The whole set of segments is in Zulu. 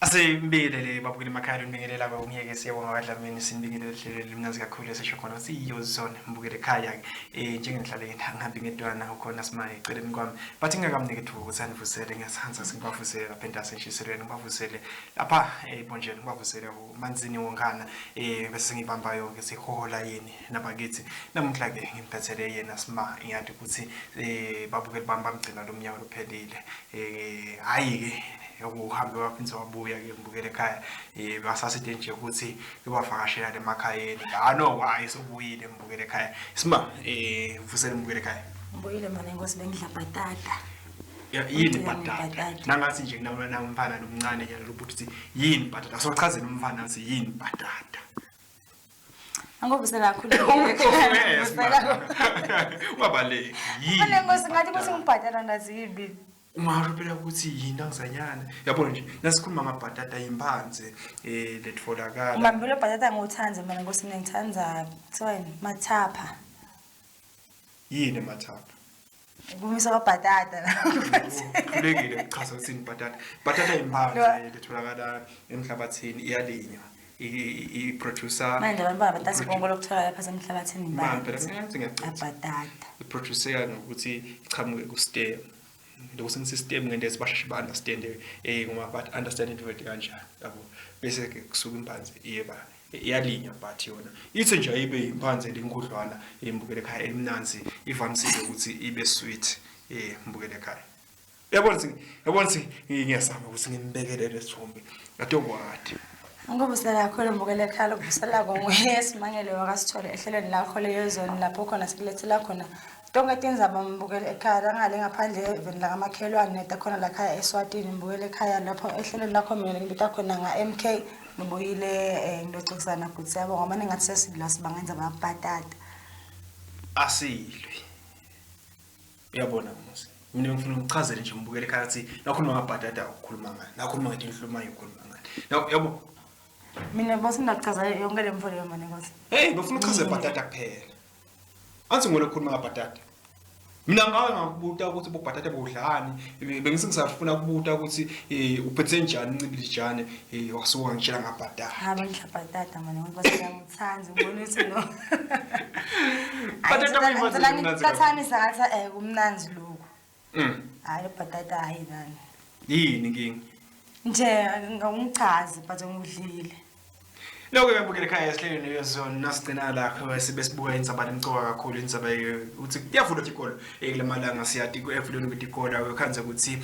Asimbile babukeli emakhaya, lunibingelela kwakungeke. Siyabonga kaDlamini, sinibingelele hlelo limnanzi kakhulu esisho khona ukuthi iyozone mbukele ekhaya njengengihlale ngihambi ngedwana, ukhona simaye eceleni kwami, but ngingakamniki ithuba ukuthi anivusele. Ngiyathanda singibavusele lapha entasi entshiselweni, ngibavusele lapha ebonjeni, ngibavusele manzini wonkana, bese singibamba yonke sihola yini nabakithi. Namuhla ke ngimphethele yena Sima. Ngiyati ukuthi babukeli bami bamgcina lo mnyaka lophelile. Hhayi ke, uhambe waphinde wabuya ke ngibukele ekhaya. Basaside nje ukuthi bebavakashela emakhayeni. Ah no, hayi, sobuyile ngibukele ekhaya. Sima, vusele ngibukele ekhaya. Ngibuyile mana inkosi, bengidla bhatata. Yini bhatata? Nangathi nje kunamfana lomncane nyalo lokuthi yini bhatata, sochazela umfana ukuthi yini bhatata. Angivusela kakhulu. Yes, wabaleki yini? Mana inkosi, ngathi kuthi ngibhatata ndazibi. Ungasho phela ukuthi yini angizanyana. Yabona nje, nasikhuluma ngabhatata, imphanze letholakala. Ubambile bhatata ngiwuthanda mana inkosi, mina ngithanda kuthiwa yini? Mathapha. Yini emathapha? Kumisa kwabhatata. Kubalulekile ukuchaza ukuthi yini bhatata. Bhatata imphanze letholakala emhlabathini, iyalinywa. I-producer Manje abantu bangabatasi konke lokuthola lapha semhlabathini. Manje phela ngiyazi, ngiyacitha. Abhatata. I-produceka ngokuthi ichamuke ku-stem. Lokho sengi-system ngento ethi basheshe ba-understand ngoba ba-understand into kanjani, yabo. Bese ke kusuka imphanze iyeba iyalinywa, but yona ithi nje ayibe imphanze lenkudlwana embukele ekhaya, elimnanzi, ivamisile ukuthi ibe sweet mbukele ekhaya. Yabona ukuthi, yabona ukuthi ngiyazama ukuthi ngimbekele lesithombe adokwadi. Ngikuvusela kakhulu mbukele ekhaya, lokuvusela konguye Simangele wakaSithole ehlelweni lakho leyozone, lapho khona sikulethela khona tonke tindzaba mbukele ekhaya langale ngaphandle eveni lakamakhelwane netakhona lakhaya eSwatini mbukele ekhaya. Lapho ehlelweni lakho mina ngibita khona nga-MK. Ngibuyile ngiloxoxisana futhi, siyabonga mane ngathi sesidla sibangenza babhatata. Asilwi, uyabona musi, mina ngifuna ukuchazela nje umbukele ekhaya ukuthi nakhuluma ngabhatata ukhuluma ngani, nakhuluma ngetinhlumayo ukhuluma ngani. Yabo. Mina bose ngingakuchaza yonke le mfo leyo mane nkosi. Hey, bafuna ukuchaza ibhatata kuphela. Anthi ngone ukukhuluma ngabhatata. Mina ngawe ngakubuta ukuthi bobhatata bodlani, bengisengisafuna ukubuta ukuthi uphethe njani uncibilijane, wasuka ngitshela ngabhatata. Ha, bengidla bhatata mane nkosi, ngiyangithanda, ngibona ukuthi no. Bhatata kuyimfanele Ngicela kumnandzi kakhulu. ngicathanisa ngathi kumnandzi lokhu. Hayi, bhatata hayi nani. Yini inkinga? Nje ngichazi, but ngidlile. Lokho ke bukele ekhaya esihlelweni yezone, nasigcina lakho sibe sibuka indzaba lemcoka kakhulu, indzaba ukuthi kuyavulwa tikolo kulamalanga. Siyati evulweni kwetikolo uyokhandza ukuthi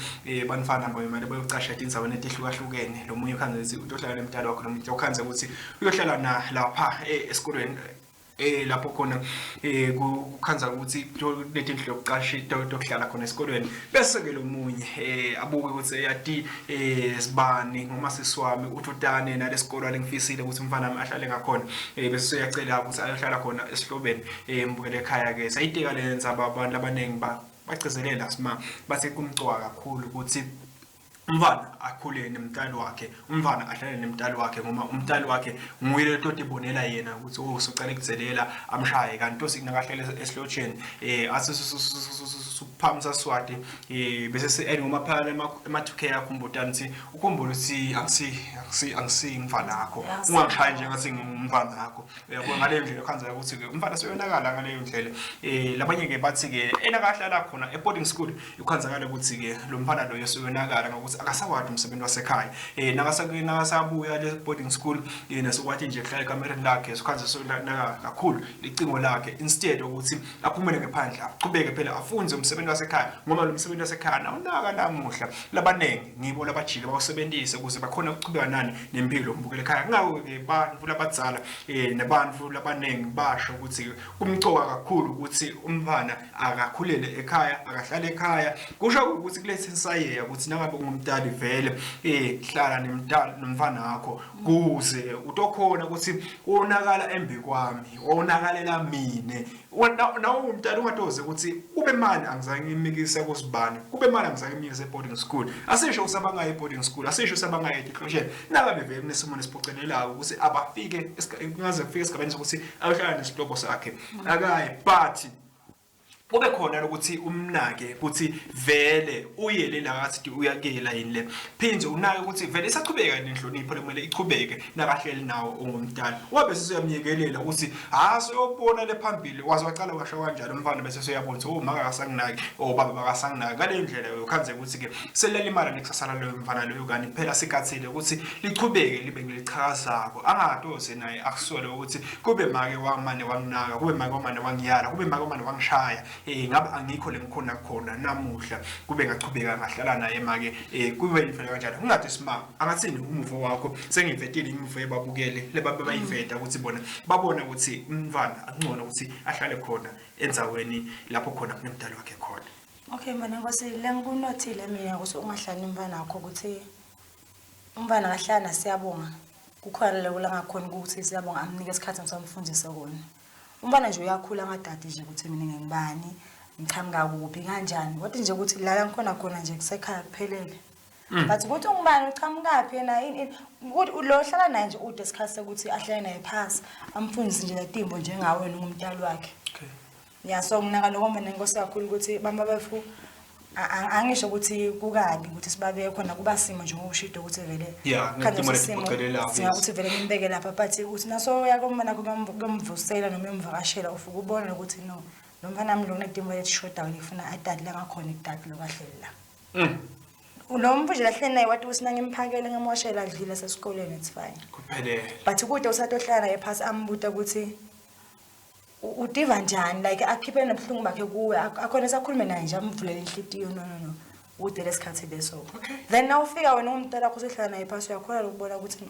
bantfwana boyimali bayocasha etindzaweni letihlukahlukene. Lo munye ukhandza ukuthi utohlala nemntalo wakho, nomunye ukhandza ukuthi uyohlala na lapha esikolweni, lapho khona kukhandza ukuthi kunetindlu yokucasha tokuhlala khona esikolweni. Bese ke lo munye abuke ukuthi yati sibani ngoma sisiwami uthi utane nalesikolo lengifisile ukuthi umfana wami ahlale ngakhona, bese uyacela ukuthi ayohlala khona esihlobeni mbukele ekhaya. Ke sayiteka le ndzaba, abantu labaningi bagcizelela sima, bathi kumcoka kakhulu ukuthi umfana akhule nemntali wakhe, umfana ahlale nemntali wakhe, ngoba umntali wakhe nguye lototibonela yena ukuthi oh, usocala ekudzelela, amshaye, kanti osinakahlele esihlotsheni athi suphamisa swati bese se ngoba phela ema 2K akhumbutana ukuthi ukhumbule ukuthi angisi umfana wakho, ungangishayi nje ngathi ngumfana wakho, uyabona. Ngaleyo ndlela khanza ukuthi ke umfana seyonakala ngaleyo ndlela. Labanye ke bathi ke enakahlala khona e boarding school ikhanzakala ukuthi ke lo mfana loyo seyonakala ngokuthi akasawadi umsebenzi wasekhaya, nakasabuya le boarding school yena sokwathi nje kuhlala ekamereni lakhe, sokhanza sonaka kakhulu licingo lakhe instead ukuthi aphumele ngephandle aqhubeke phela afunze umsebenzi wasekhaya, ngoba lo msebenzi wasekhaya nawunaka namuhla labaningi ngibo labajike bawusebenzise ukuze bakhona ukuchubeka nani nempilo mbukele ekhaya. Ngako ke bantu labadzala nabantu labaningi basho ukuthi kumcoka kakhulu ukuthi umfana akakhulele ekhaya, akahlale ekhaya. Kusho ukuthi kulethe insayeya ukuthi nangabe ungumntali vele hlala nemntali nomfana wakho kuze utokhona ukuthi wonakala embi kwami, wonakalela mine. Nawe umntana ungatoze ukuthi kube mani angizange ngimikise kusibani, kube mani angizange ngimikise e-boarding school. Asisho ukuthi abangayi e-boarding school, asisho ukuthi abangayi etihlosheni, nangabe vele kunesimo nesiphocelelayo ukuthi abafike kungaze kufike esigabeni sokuthi ayohlala nesihlobo sakhe, akaye, but Kube khona lokuthi umnake ukuthi vele uye le la ngathi uyakela yini le, phinde unake ukuthi vele isachubeka nenhlonipho lemele ichubeke nakahleli nawo ungumdala, wabe sesuyamyekelela ukuthi ha seyobona le phambili, waze wacala washo kanjalo umfana, bese seyabona ukuthi oh, maka akasanginaki, oh, baba bakasanginaki. Ngale ndlela uyokhanze ukuthi ke selalimala nekusasa laloyo mfana loyo, kanti phela sikathile ukuthi lichubeke libe ngelichazako, angadoze naye akusole ukuthi kube make wamane wanginaka, kube make wamane wangiyala, kube make wamane wangishaya, ngabe angikho lengikhona khona namuhla, kube ngachubeka ngahlala naye make, kube indlela kanjalo. Ungathi sima angathini umuvo wakho, sengivetile imivo yebabukele lebabe bayiveta ukuthi bona babona ukuthi umntwana akungcono ukuthi ahlale khona endzaweni lapho khona kunemdalo wakhe khona. Okay, mina nkosi, lengikunothile mina ukuthi ungahlali nomntwana wakho, ukuthi umntwana akahlala siyabonga kukhona loko langakhoni ukuthi siyabonga amnike isikhathi ngisamfundise kona. Umntwana nje uyakhula angadadi nje ukuthi mina ngingubani, ngiqhamuka kuphi, kanjani, kodwa nje ukuthi la ngikhona khona nje kusekhaya kuphelele. But ukuthi ungubani, uqhamukaphi yena, ini ukuthi lo hlala naye nje ude isikhathi sokuthi ahlale naye phasi amfundise nje letimbo njengawe wena ungumntali wakhe. Ya, so nginaka lokho mina inkosi kakhulu ukuthi bamba bethu angisho ukuthi kukabi ukuthi sibabe khona, kuba simo nje ngokushido ukuthi vele Yeah, khanda ngetimo simo, letiphocelelako, yes. Singakuthi vele nimbeke lapha, but uthi naso uya komana kuyomvusela noma uyomvakashela, ufike ubone ukuthi no, lo mfana wami lo unetimo letishodayo lifuna adadi langakhona ikudadi lokahleli la. Lo mfu nje lahleli naye wathi ukuthi nangimphakele ngamwashela adlile sesikolweni, it's fine. Kuphelele. But kude usatohlala naye phasi ambuta ukuthi utiva njani, like akhiphe nobuhlungu bakhe kuwe, akhona sakhulume naye nje, amvulele inhlitiyo. No, no, no, ude lesikhathi leso. Then nawufika wena ungumntwana wakho usehlala naye phasi, uyakhona lokubona ukuthi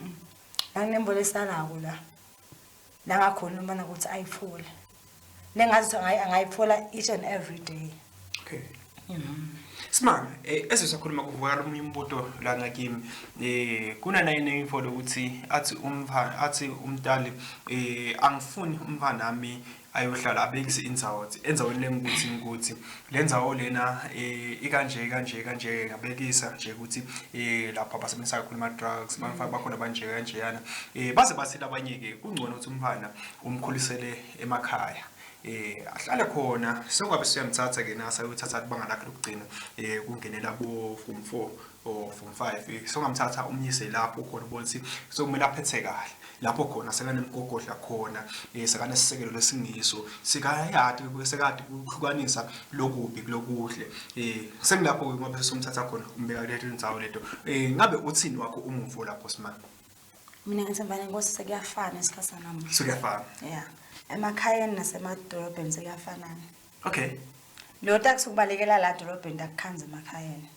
la kunembola esalako la langakhona umntwana ukuthi ayifule lengazi ukuthi angayithola each and every day. Okay. Simanga, ezisakhuluma kuvukala omunye umbuto la ngakimi. Kuna nayine info lokuthi athi umfana, athi umntali, angifuni umfana nami ayohlala abekise indzawo endzaweni lengukuthi ngikuthi le ndzawo lena ikanje kanje kanje, ngabekisa nje ukuthi lapha basebenzisa kakhulu ama drugs, bafaka bakhona banje kanjeyana, baze bathi labanye ke kungcono ukuthi umfana umkhulisele emakhaya, ahlale khona, sengabe siyamthatha ke nasa uyothatha kubanga lakhe lokugcina, kungenela bo form 4 or form 5, songamthatha umyise lapho khona, ubona ukuthi sokumele aphethe kahle lapho khona, sekanemgogodla khona, sekanesisekelo lesingiso, sikayadi sekade ukuhlukanisa lokubi kulokuhle, sengilapho ke ngoba sesomthatha khona umbeka kuleyo ndzawo leto. Ngabe uthini wakho umuvo lapho, Simanga? Mina ngithi mfana inkosi, sekuyafana isikhathi sanamuhla. Sekuyafana. Yeah, emakhayeni nasemadolobheni sekuyafanana. Lo taxi ukubalekela la dolobheni takukhanza emakhayeni,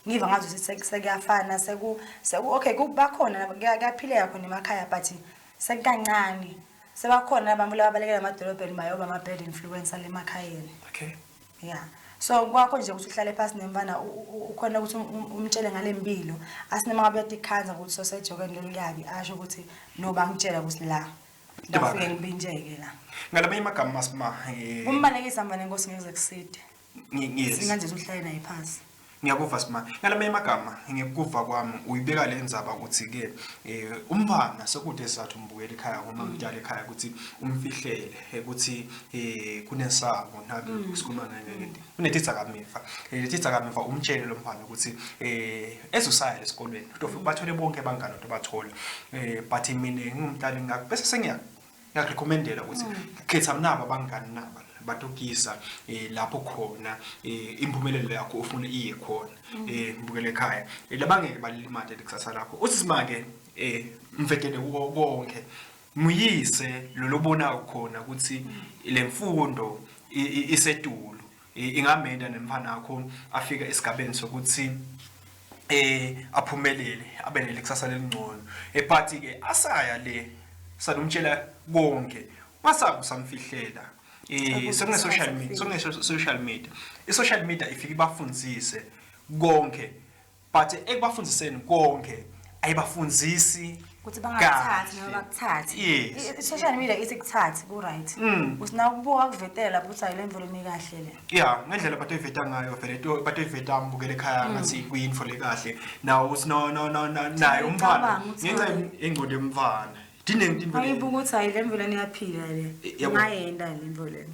ngiva ngathi ukuthi sekuyafana, seku seku okay, kubakhona, kuyaphileka khona emakhaya, but sekukancane, sebakhona abantu lababalekela emadolobheni bayoba ama-bad influencer lemakhayeni. Yeah, so kwakho nje ukuthi uhlale phasi nemfana, ukhona ukuthi umtshele ngale mpilo, asinoma ngabe uyatikhanza ukuthi sosejokeni leli kabi, asho ukuthi no, bangitshela ukuthi la ngafike ngibinjeke la. Ngalamanye amagama, Masima, Kumbalekisa mfana inkosi ngeke kuside. Yes. Singanje uhlale naye phasi. Ngiyakuva, Sima. Ngalamanye amagama, ngikuva kwami uyibeka le ndzaba ukuthi ke umntwana sekude sizathu umbukela ekhaya noma umntwana ekhaya ukuthi umfihlele ukuthi kunesabo nabe sikhuluma ngeke kunetidzakamiva, letidzakamiva, umtshele lo mfana ukuthi ezosaya esikolweni utofika bathole bonke abangani obathola, but mina ngingumntali ngakho bese sengiya ngiyakurecommendela ukuthi khetha nabo abangani naba batokisa lapho khona impumelelo yakho ufuna iye khona, mbukele ekhaya, labangeke balimate likusasa lakho. Uthi simake mvetele kuko konke, muyise lo lobona khona ukuthi le mfundo isetulu, ingamenda nemfana wakho afika esigabeni sokuthi aphumelele, abe nelikusasa lelingcono, but ke asaya le salumtshela konke, masabe usamfihlela, Akuze sekune social media, isikhathi. Sekune social media, i social media ifike ibafundzise konke, but ekubafundziseni konke ayibafundzisi Ukuthi bangakuthathi noma kahle. bakuthathe. Yes. I-social media ithi kuthathe ku-right. Usinakubuka kuvetela lapho ukuthi hayi, le mvelo nikahle le. Yeah, ngendlela batoyiveta ngayo vele, batoyiveta mbukele ekhaya ngathi kuyinfo le kahle, nawo uthi no, no, no, no, naye umfana Ngicabanga ukuthi ngenxa hayi. yengqondo yomfana diningi into. Ayibuka ukuthi hayi, le mvelo niyaphila le. Yabo. Ungayenda le mvelo.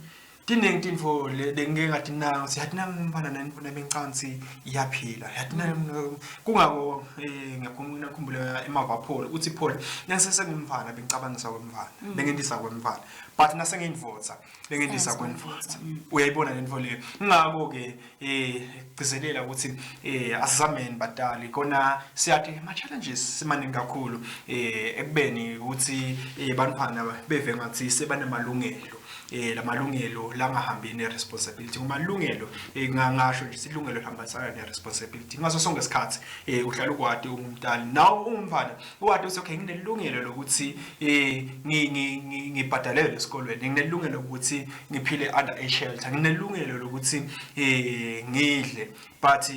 Tiningi tintfo lengike ngathi na siyathi nangumfana nanifuna bencansi iyaphila yathi na kungako ngiyakhumbula emava Paul uthi Paul nasesengumfana bengicabangisa kwemfana bengendisa kwemfana but nasengindvodza bengendisa kwendvodza. Uyayibona lento leyo. Ngakho ke gcizelela ukuthi asizameni badali kona siyathi ama challenges simaningi kakhulu ekubeni ukuthi bantwana beve ngathi sebanemalungelo lamalungelo langahambi ne responsibility kumalungelo ngasho nje silungelo lihambisana ne responsibility ngaso sonke isikhathi. Uhlala ukwati ungumntali nawe ungumfana ukwati ukuthi okay nginelungelo lokuthi ngibhadalele esikolweni, nginelungelo lokuthi ngiphile under a shelter, nginelungelo lokuthi ngidle, but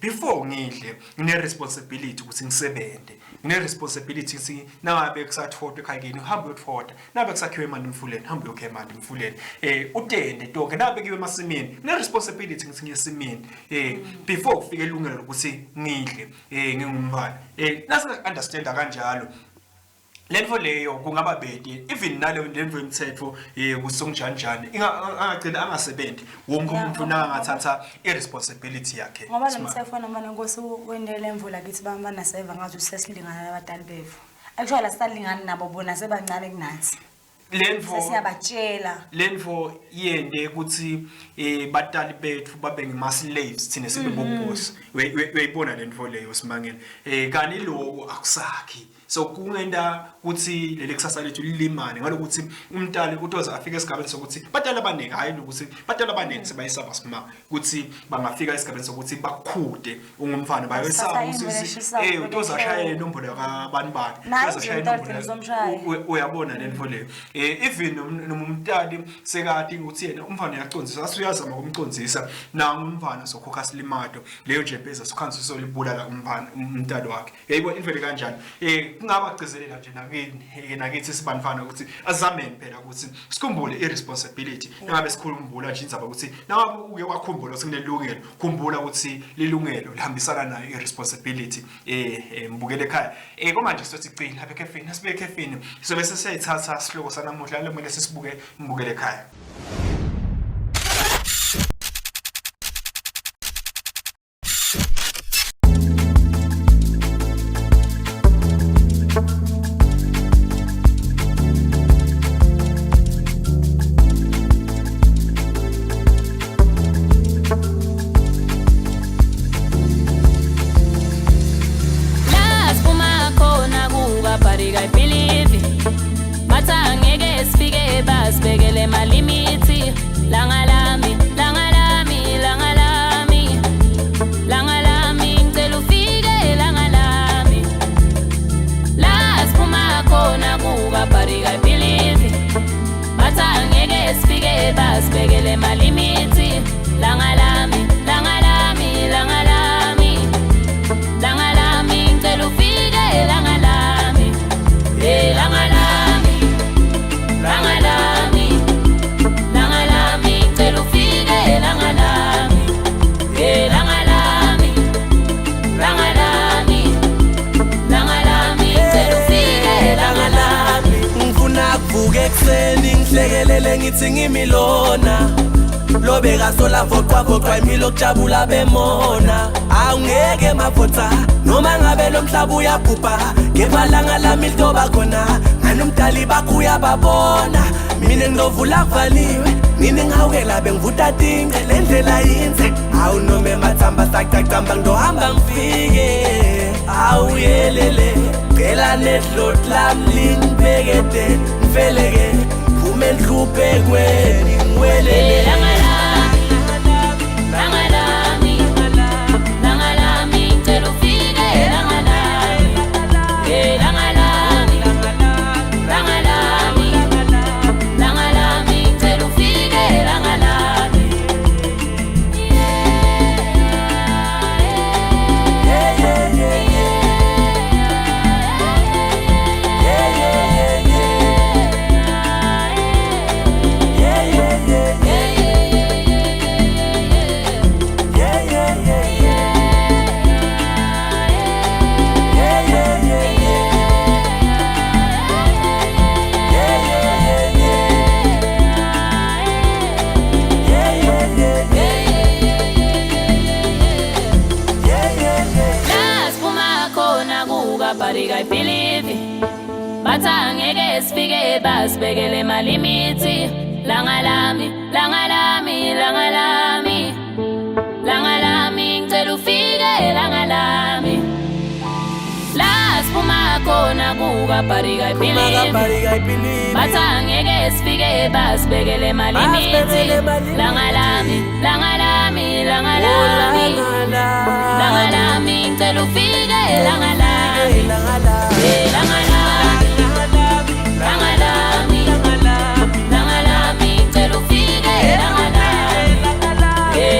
before ngidle ngine responsibility ukuthi ngisebenze, ngine responsibility ukuthi nangabe kusathoda ekhayeni uhambe uyothoda, nabe kusakhiwe imali emfuleni hambe uyokha imali emfuleni, utende tonke, nabe kuyiwe emasimini ngine responsibility ngithi ngiyesimini before kufike ilungelo lokuthi ngidle ngingumfana. Nase understand kanjalo lento leyo kungaba bedi even naleyo lento yemthetho kusongjani angagcina angasebenzi wonke umuntu nangathatha irresponsibility yakhe ngoba lo mthetho noma nenkosi wendele imvula kithi bambana seva ngathi usesilingana nabatali bethu. Actually asalingani nabo bona sebancane kunathi. Lento sesiyabatshela lento yende ukuthi batali bethu babe ngama slaves thina sibe boboss. Uyayibona lento leyo simangele kani lokho akusakhi. So kungenda ukuthi leli kusasa lethu lilimane ngalokuthi umntali utoza afike esigabeni sokuthi batali abaningi hayi ukuthi batali abaningi sebayisaba sima ukuthi bangafika esigabeni sokuthi bakhude ungumfana bayesaba ukuthi utoza ashayele inombolo yakabani bani, utoza ashayele inombolo. Uyabona lento leyo. Even noma umntali sekade ukuthi yena umfana uyacondzisa asuyazama ukumcondzisa nangu umfana sokhokha silimato leyo nje bheza sokhansiso libulala umfana umntali wakhe. Yayibona into kanjani. Kungaba gcizelela nje nakini nakithi sibanifana ukuthi azameni phela ukuthi sikhumbule irresponsibility. Nangabe sikhumbula nje indzaba ukuthi nangabe uke wakhumbula ukuthi kunelungelo, khumbula ukuthi lilungelo lihambisana nayo irresponsibility. Mbukele ekhaya. Komanje sizothi cina lapha ekhefini, asibuye ekhefini. Sizobe sesiyithatha sihloko sanamuhla lemele sisibuke mbukele ekhaya. Ngithi ngimilona lobeka sola voqwa voqwa imilo kujabula bemona awungeke mavotha noma ngabe lo mhlaba uyabhubha ngemalanga lami litoba khona ngani umdali bakho uyababona mina ngilovula kuvaliwe nini ngihawukela bengivuta tince le ndlela yinhle awu noma emathamba sacacamba ngizohamba ngifike awuyelele cela nedloti lami lingibekete ngifeleke enhlupekweni ngiwelele. Langa lami, langa lami, ngicela ufike langa lami. Langa lami, langa lami, langa lami, ngicela ufike langa lami. Yeah, yeah, yeah, yeah. Yeah, yeah, yeah, yeah. basibekele malimithi. Langa lami, langa lami, langa lami. Langa lami, ngicela ufike langa lami. La siphuma khona kukabhari kayipilimi. Bathi angeke sifike basibekele malimithi. Langa lami, langa lami, langa lami. Langa lami, ngicela ufike langa lami. Langa lami, langa lami, langa lami, ngicela ufike langa lami.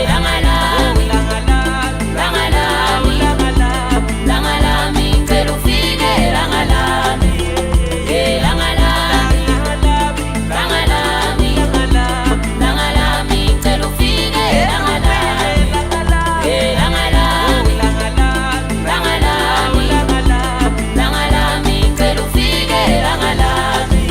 Langa lami, langa lami, langa lami, ngicela ufike langa lami. Langa lami, langa lami, langa lami, ngicela ufike langa lami. Langa lami, langa lami, langa lami, ngicela ufike langa lami.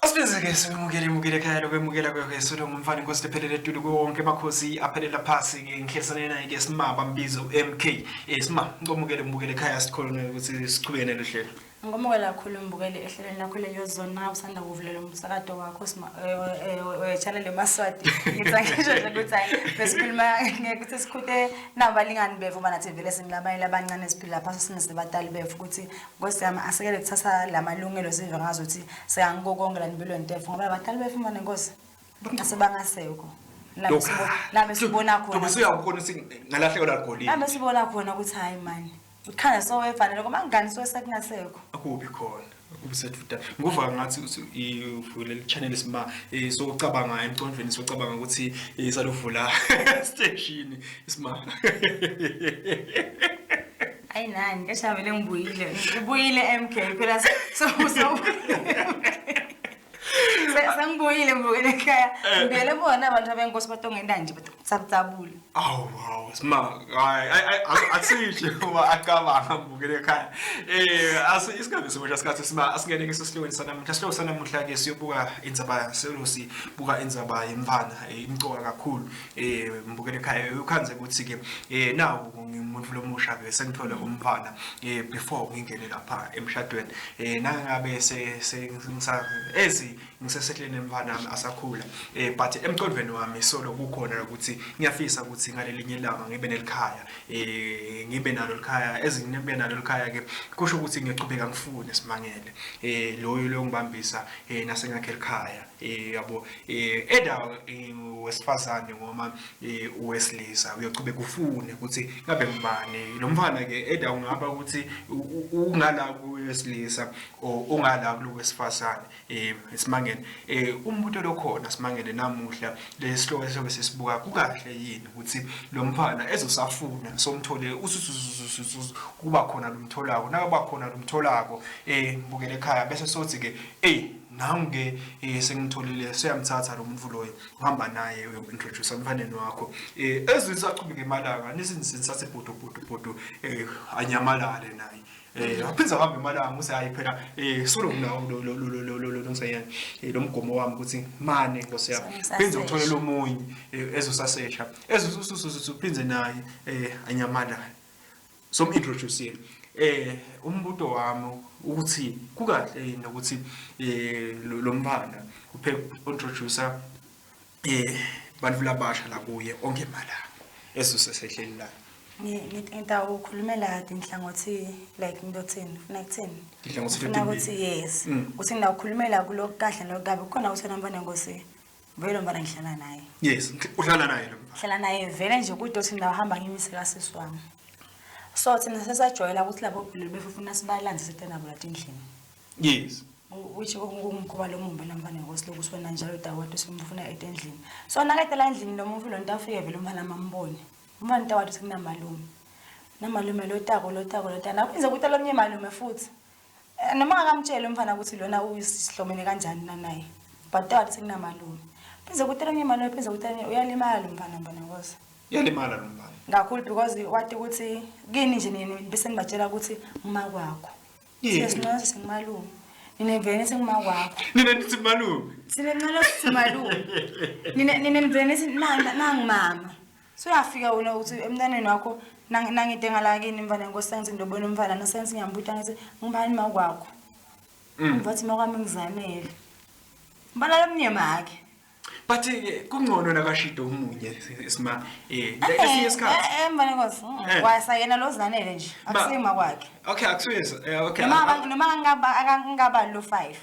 Asibizeke sikwemukele emukele ekhaya lokwemukela kwekho ngumfana inkosi lephelele etulu kuwo wonke amakhosi aphelela phasi ke ngihlelisane naye ke Simaba Mbizo MK. Sima ngomukele mbukele ekhaya sikhona ukuthi sichubeke nelo hlelo. Ngomukela kakhulu mbukele ehlelweni lakho leYozona usanda kuvulela umsakato wakho channel yeMaswati. Ngithi ngisho nje ukuthi hayi besikhuluma ngeke sikhute nabalingani bethu ngoba nathi vele singilabanye labancane siphila phasi sinesebatali bethu ukuthi Nkosi yami asekele kuthatha lamalungelo sive ngazo ukuthi seyangiko konke la empilweni tethu ngoba abatali bethu manje Nkosi asebangasekho. Nami sibona khona. Ndobe usuyawukhona ukuthi ngalahlekelwa ligolide. Nami sibona khona ukuthi hayi mani. Ukhanya sowefanele ngoba ngani so sekungasekho. Akubi khona. Akubi sethuta. Nguva ngathi uvule le channel sima socabanga emcondweni socabanga ukuthi saluvula station isima. Ayi nani, kesha vele ngibuyile. Ngibuyile MK phela so so sengibuyile mbukele ekhaya. Ngibuyele bona abantu abenkosi batongenda nje batsabutsabule. Awu wow, sima hayi akusisho ngoba acabanga mbukele ekhaya. Asi isikhathi simusha isikhathi sima asingene ke sesihlokweni sanamuhla. Sihloko sanamuhla ke siyobuka indzaba selosi buka indzaba yemfana imcoka kakhulu. Mbukele ekhaya ukhanze ukuthi ke nawu ngimuntu lomusha ke sengithole umfana before ngingene lapha emshadweni. Nangabe se ngisa ezi ngisesehleni emfana wami asakhula but emqondweni wami solo kukhona ukuthi ngiyafisa ukuthi ngalelinye ilanga ngibe nelikhaya ngibe nalo likhaya ezingibe nalo likhaya ke kusho ukuthi ngiyaqhubeka ngifune simangele loyo lo ngibambisa nasengakhe likhaya yabo eda wesifazane ngoma wesilisa uyochubeka ufune ukuthi ngabe ngibani lo mfana ke eda ungaba ukuthi ungala kuwesilisa o ungala kulowesifazane simangele umbuto lokhona simangele namuhla lesihloko esobe sesibuka kukahle yini ukuthi lo mfana ezosafuna somthole kuba khona lomtholako nakuba khona lomtholako mbukele ekhaya bese sothi ke nangu ke sengitholile seyamthatha lo muntu loyo uhamba naye uyomintroduce emfaneni wakho ezisachubeka emalanga nisinsathi bhudu bhudu bhudu anyamalale naye aphinza hamba emalanga uze hayi phela solo nginawo lo lo lo lo lo lo ngisayena lo mgomo wami ukuthi mane Nkosi yami phinze uthole lo munye ezosasesha ezosusususu naye anyamalale so introduce umbuto wami ukuthi kukahle yini ukuthi lo mfana uphe introducer bantu labasha la kuye onke malanga ezosesehleli la. Ngitawukhulumela tinhlangothi like ngiyothini ufuna kuthini Tinhlangothi Ufuna letimbili. ukuthi yes ukuthi ngidawukhulumela kulokhu kahle nokukabi kukhona ukuthi wena Nkosi vele lo mfana ngihlala naye. Yes, uhlala naye lo mfana. Ngihlala naye vele nje kude ukuthi ngidawuhamba ngimise kasisi wami. So thina sesajwayela ukuthi labo bhululu befuna sibalanze sithe nabo la tindlini. Yes. Which kungumkhuba lo mumbi la mfana Nkosi lokuthi wena njalo udawethu simfuna etendlini. So naketela endlini lo muntu lo nto afike vele umfana mambone. Umfana utawathu sekunamalume. Namalume lo tako lo tako lo tako. Nakuze ukuthi lomnye malume futhi. Noma ngakamtshela umfana ukuthi lona uyisihlomene kanjani nanaye. But utawathu sekunamalume. Phindze ukuthi lomnye malume phindze ukuthi uyalimala lo mfana mfana Nkosi. Yalimala lo mfana. Kakhulu, because wathi ukuthi kini nje nini bese nibatshela ukuthi uma kwakho. Siyasincela singumalume. Nina vele nithi nguma kwakho. Nina nithi malume. Sine ncela sithi malume. Nina nivele nithi nangimama. So uyafika wena uthi emntaneni wakho nangide ngala kini mfana nkosi ngithi ndobona umfana nasengithi ngiyambuta ngithi ngibani ma kwakho. Ngivathi ma kwami ngizanele. Mbala lomnye make. But kungcono nakashido umunye sima esinye isikhathi. Mfana nkosi. Kwasayena lo zanele nje. Akusima kwakhe. Okay, akusuye okay. Noma ngaba akangaba lo 5.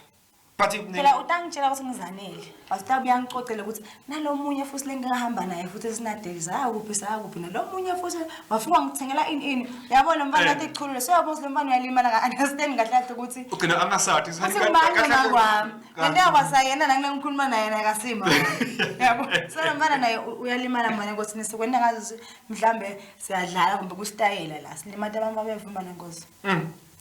But phela utangitshela ukuthi ngizanele. But utabuya ngicocele ukuthi nalomunye futhi lengingahamba naye futhi esinadeli zakuphi sakuphi nalomunye futhi wafika ngithengela ini ini. Uyabona mfana athi ichulule. So uyabona lo mfana uyalimala ka understand kahle kahle ukuthi ugcina angasathi ukuthi ngubani noma kwami. Lento yakwasayena nangile ngikhuluma naye nakasima. Yabo. So lo mfana naye uyalimala manje ukuthi nisikwenda ngazi mhlambe siyadlala kumbe kusitayela la. Silimata abantu abevuma nenkosi.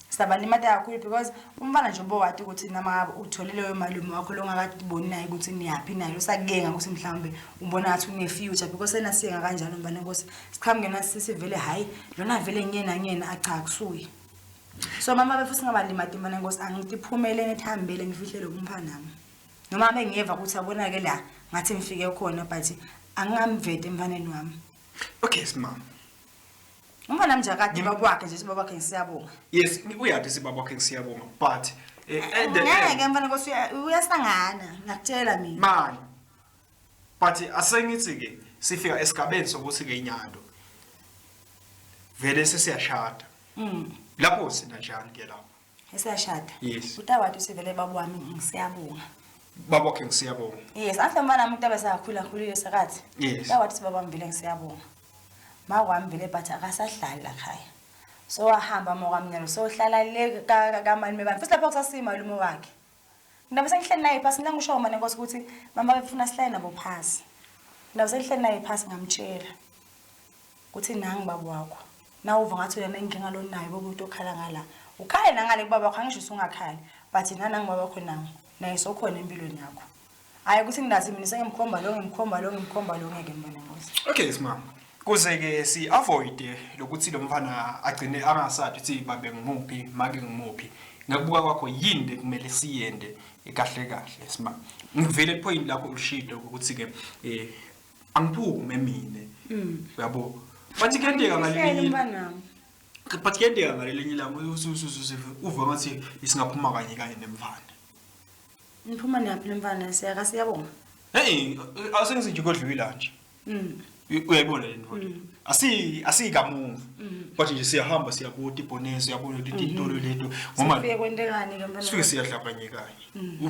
Sabalimata kakhulu because umfana nje ubowati ukuthi nama utholile leyo malume wakho longakaboni naye ukuthi niyaphi naye usakuyenga ukuthi mhlawumbe ubona ngathi une future because sena siyenga kanjalo mfana nkosi siqhamuke nasisi vele hayi lona vele ngiyena ngiyena acha kusuye. So mama befuthi singabalimati mfana nkosi angithi phumele ngithambele ngifihlele umfana nami. Noma bengiyeva ukuthi abona ke la ngathi ngifike khona but angingamvete emfaneni wami. Okay simama. Umfana nje akade baba wakhe nje sibaba wakhe ngisiyabonga. Yes, uyathi sibaba wakhe ngisiyabonga but at the Ngeke end mfana nkosi uyasangana ngiyakutshela mina. Man. But asengithi ke sifika esigabeni sokuthi ke inyalo vele sesiyashada. Lapho sina njani ke lapho? Esiyashada. Yes. Utawathi usivele baba wami ngisiyabonga. Baba wakhe ngisiyabonga. Yes, after mfana wami utabe sakhula khulile sakathi. Yes. Utawathi baba wami vele ngisiyabonga. Ma kwami vele but akasahlali la khaya. So wahamba ma kwami nyalo so hlala le kamalume bami. Futhi lapho kusasima malume wakhe. Ndabe sengihleli naye phasi mina ngisho manje nkosi ukuthi mama befuna sihlale nabo phasi. Ndabe sengihleli naye phasi ngamtshela ukuthi nangi baba wakho. Na uva ngathi wena inkinga lonayo bomuntu okhala ngala. Ukhale nangale kubaba wakho angisho usungakhali but nanangi baba wakho nangu naye sokhona empilweni yakho. Hayi ukuthi ngingathi mina sengimkhomba lo ngimkhomba lo ngimkhomba lo ngeke ngibone nkosi. Okay simama. Kuze ke si avoid lokuthi lo mfana agcine angasathi ukuthi babe ngimuphi make ngimuphi. Ngakubuka kwakho yini lekumele siyende kahle kahle simama. Ngivele point lapho ulishido ukuthi ke angiphume mina. Uyabo. But kuyenteka ngalelinye mfanami. but kuyenteka ngalelinye ilanga uva ngathi isingaphuma kanye kanye nemfana. Ngiphuma naphi lemfana siyaka siyabonga. Hey, asengithi nje kodlula nje. Uyayibona le nto. Asikamuva. But nje siyahamba siyabuta ibhonesi siyabona ukuthi intolo lento ngoba Sifike kwentekani ke mfana. sifike siyahlabanye kanye.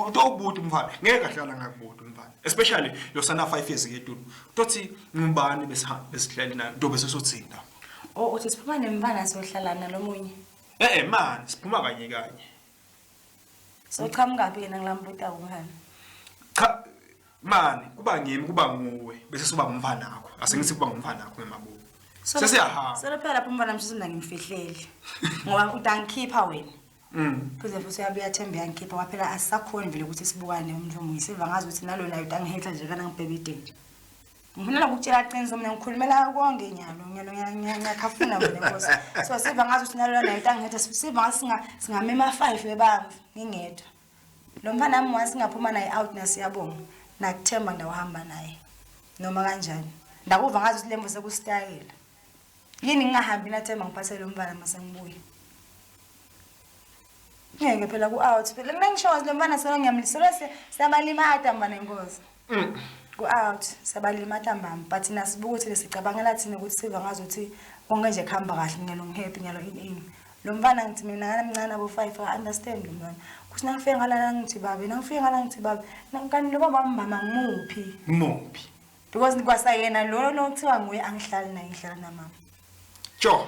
Utobuta umfana ngeke ahlala ngakubuta umfana. Especially lo sana 5 years ketulu. Tothi ngubani besihlali nayo ndobe sesothinda. Oh uthi siphuma nemfana siyohlala nalomunye. Man siphuma kanye kanye. So qhamuka phi yena ngilambuta umfana. Cha man kuba ngimi kuba nguwe bese suba ngumfana wakho. Asengithi kuba ngumfana wakho ngemabubo. Sesiyahamba. So phela lapho umfana mshuthi mina ngimfihlele. Ngoba utangikhipha wena. Kuze futhi uyabuya Themba yangikhipha waphela asisakhoni vele ukuthi sibukane umuntu omunye siva ngazi ukuthi nalo nayo utangihetha nje kana ngibhebe identi. Ngifuna ukutshela qiniso mina ngikhulumela konke nyalo nyalo ngiyakhafuna mina nkosi. So siva ngazi ukuthi nalo nayo utangihetha siva ngazi singamema 5 bebamvu ngingedwa. Lo mfana wami wasingaphuma naye out nasiyabonga. Nakuthemba ndawuhamba naye. Noma kanjani. Ndakuva ngazi ukuthi lemvo sekusitayela. Yini ngingahambi nathemba ngiphathele umfana mase ngibuye. Ngeke phela ku out phela mina ngisho lo mfana solo ngiyamlisela siyabalimata mfana inkosi. Ku out siyabalimata mbamba but nasibuka ukuthi lesicabangela thina ukuthi siva ngazi ukuthi konke nje kuhamba kahle ngiyalo ngihappy ngiyalo in. Lo mfana ngithi mina ngamncane abo 5 I understand lo mfana. Kuthi nangifika ngala ngithi babe nangifika ngala ngithi babe kanti lo baba mbama ngimuphi? Ngimuphi? Because kwasayena lo nokuthiwa nguye angihlali naye ngihlala namama. Tjo.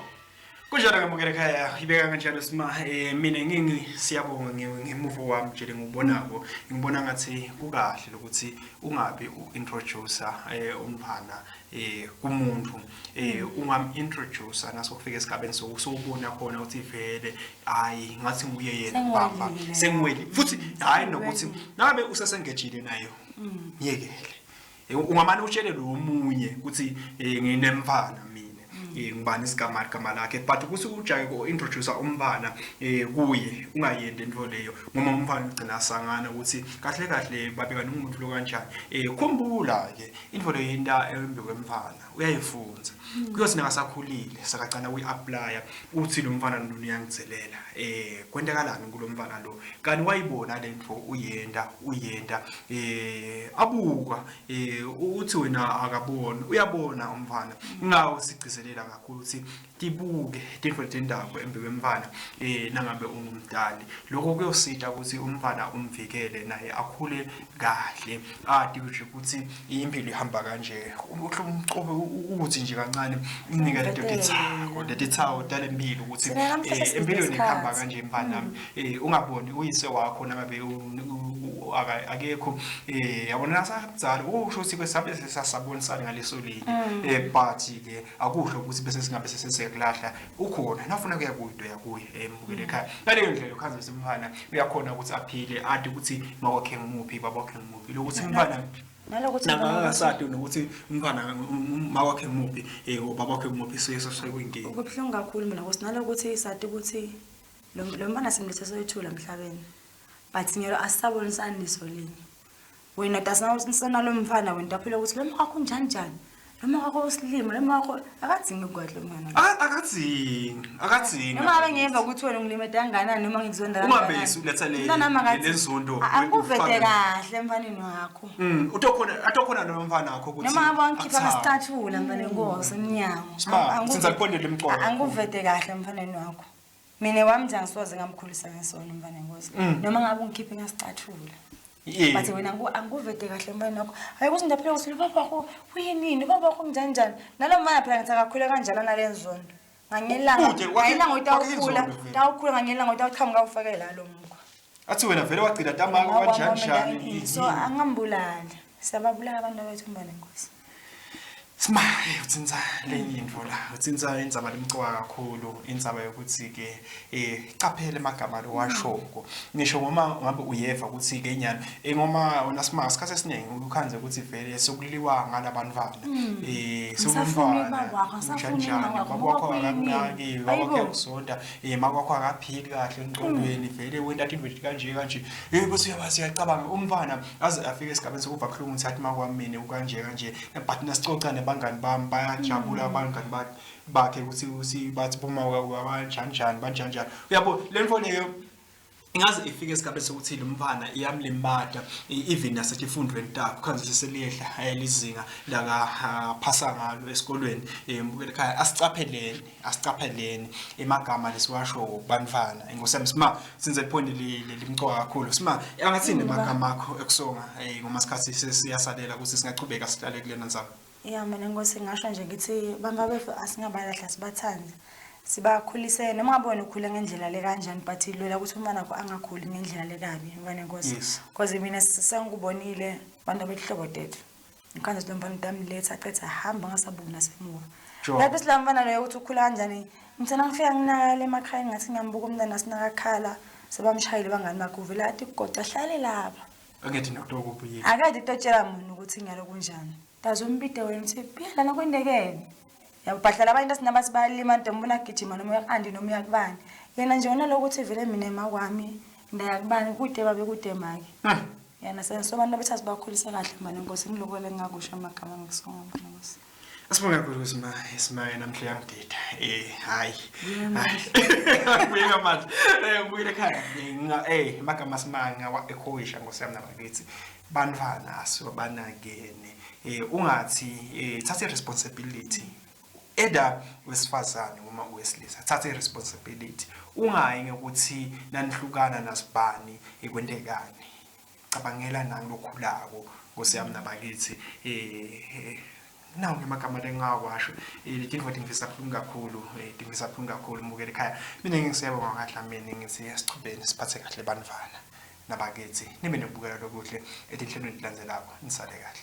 Kunjalo ke mbukeli ekhaya ibeka kanjalo sima mina ngingi siyabonga ngemuvo wami nje ngibonako ngibona ngathi kukahle lokuthi ungabe uintroducer umfana kumuntu ungam introducer nasokufika esigabeni sokubona khona ukuthi vele hayi ngathi nguye yena baba sengiweli futhi hayi nokuthi nabe usesengejile nayo yekele. Ungamane utshele lo munye ukuthi nginemfana mina, ngibani isigama igama lakhe, but ukuthi ujake ko introduce umfana kuye, ungayendi into leyo, ngoba umfana ugcina asangana ukuthi kahle kahle babeka nomuntu lo kanjani. Khumbula ke into leyo, into embi kwemfana uyayifunza, kuyothi nakasakhulile sakacala uyi-applya, uthi lo mfana lo uyangidzelela. Kwentekalani kulo mfana lo? Kanti wayibona le nto uyenda uyenda, abuka, uthi wena akaboni, uyabona umfana. Ngawo sigcizelela kakhulu ukuthi tibuke tintfo letindako embi kwemfana nangabe ungumdali. Lokho kuyosita ukuthi umfana umvikele naye akhule kahle, ati nje ukuthi impilo ihamba kanje. Umcobe ukuthi nje kancane unike leto tithako, letithako talempilo, ukuthi Thina namhlanje empilweni ihamba sinesikhathi. kanje mfanami. Ungaboni uyise wakho nangabe akekho, yabona nasabuzali usho ukuthi kwesabe sesasabonisana ngaleso linye, but ke akusho ukuthi bese singabe sesiyakulahla. Ukhona nafuna kuya kuyo into yakuye, mbukele ekhaya. Ngaleyo ndlela ukhanze ukuthi umfana uyakhona ukuthi aphile, ati ukuthi makwakhe ngimuphi, baba wakhe ngimuphi, lokuthi umfana Nalokuthi nakakasati nokuthi umfana mawakhe ngimuphi, ubaba wakhe ngimuphi, suke sekuyinkinga. Kubuhlungu kakhulu mina ukuthi nalokuthi sati ukuthi lo mfana simlethe soyithula emhlabeni, but ngelo asisabonisani liso linye. Wena dasinalo mfana, wena taphila ukuthi lo mkakho unjani njani, lo mkakho usilimo, lo mkakho akadzingi ukwadla lo mfana. Akadzingi, akadzingi. Noma ngabe ngiyeva ukuthi wena ungilimete kangakanani noma ngikuzonda Ungabesi uletha le nzondo. Angikuvete ufake- kahle emfaneni wakho. Utokhona, atokhona lo mfana wakho ukuthi Noma ngabe wangikhipha akuthande. ngesicathulo mfana enkosi emnyango. Sima, since aliphonde lemcoka. Angikuvete kahle emfaneni wakho. Mina wami nje angisoze ngamkhulisa ngesono mfana enkosi. Noma ngabe ungikhiphe ngesicathulo. But wena angikuvete kahle emfaneni wakho. Hayi ukuthi ndaphila ukuthi lo baba wakho uyinini, ubaba wakho njani njani. Nalo mfana phela ngithi akakhule kanjalo nale nzondo. Nganyelanga. Kude, Nganyelanga kwakhe utawukhula, inzondo vele. utawukhula nganyelanga utawuqhamuka ufake la lo mkhwa. Athi wena vele wagcina tamako kanjani njani. So angambulali. Siyababulala abantu bethu mfana enkosi. Sima, utsinza lenye intfo la, utsinza indzaba lemcoka kakhulu, indzaba yokuthi ke caphele emagama lowashoko, ngisho ngoma ngabe uyeva ukuthi ke nyana, ngoma wena sima, isikhathi esiningi ukukhanze ukuthi vele sokuliwa ngalabantwana, Ngisafuna ubaba wakho, ngisafuna njani, umama wakho, baba wakho ngoba kuyini? akakunaki, baba wakho Ayibo. uyakuzonda, mama wakho akaphili kahle engqondweni, vele wenta into kanje kanje, bese uyabazi, uyacabanga umfana aze afike esigabeni sokuva buhlungu ukuthi athi makwami mina ukanje kanje, but nasicoca nebangani bami bayajabula, abangani bakhe ukuthi bathi boma banjani njani banjani njani, uyabo le mfo leyo ingaze ifike esigabeni sokuthi lo mfana iyamlimata, even nasetifundweni takhe khanze seseliyehla lizinga laka phasa ngalo esikolweni. Mbukele ekhaya, asicapheleni, asicapheleni emagama lesiwasho kubantwana ingosami. Sima, since liphonde limcoka kakhulu, sima, angathini emagama akho ekusonga, ngoma sikhathi sesiyasalela ukuthi singachubeka sihlale kulena ndzaba? Ya, mina nkosi ngasho nje ngithi bantu bethu asingabalahla, sibathande, sibakhulise. Noma ngabe wena ukhule ngendlela le kanjani, but lwela ukuthi umntwana wakho angakhuli ngendlela le kabi mfana enkosi. Because mina sengikubonile abantu abehlobo tethu, ngikhanze ukuthi lo mfana utamletha acethe ahamba angasabuki nasemuva. Lapho sila mfana loyo ukuthi ukhula kanjani, ngithena ngifika nginakala emakhaya, ngathi ngiyambuka umntana sinakakhala, sebamshayile bangani bakhe, uvele athi goca hlale lapha. Angethi nokutokubuyile. Akade totshela muntu ukuthi ngiyalo kunjani, taze umbide wena uthi buya lana kwendekeni, yabo bhadlala abantu esinabathi bayalima nto mbona agijima noma uyaku-andi noma uyakubani, yena nje wona lokuthi vele mina emakwami ndayakubani kude babe kude make. Yena so abantu abethi asibakhulisa kahle mane nkosi, ngiloko lengingakusho amagama ngikusonga mfana nkosi. Asibonge kakhulu Sima, Sima namhla yangidida. Hayi. Buye. Buye ngamandla. Buyele ekhaya. Nga amagama simanga wa ekhoisha ngosiyami nabakithi. Bantwana asibanakene. Ungathi thatha responsibility. Either wesifazane noma owesilisa, thatha responsibility. Ungayi ngokuthi nanihlukana nasibani ekwentekani. Cabangela nangilokhulako ngosiyami nabakithi. Nawo ngemagama lengawasho, letinto tingivisa buhlungu kakhulu, tingivisa buhlungu kakhulu mbukele ekhaya. Mina ngisiyabonga kaDlamini, ngithi asichubeni siphathe kahle bantwana nabakithi, nibe nokubukela lokuhle etinhlelweni etilandzelako, nisale kahle.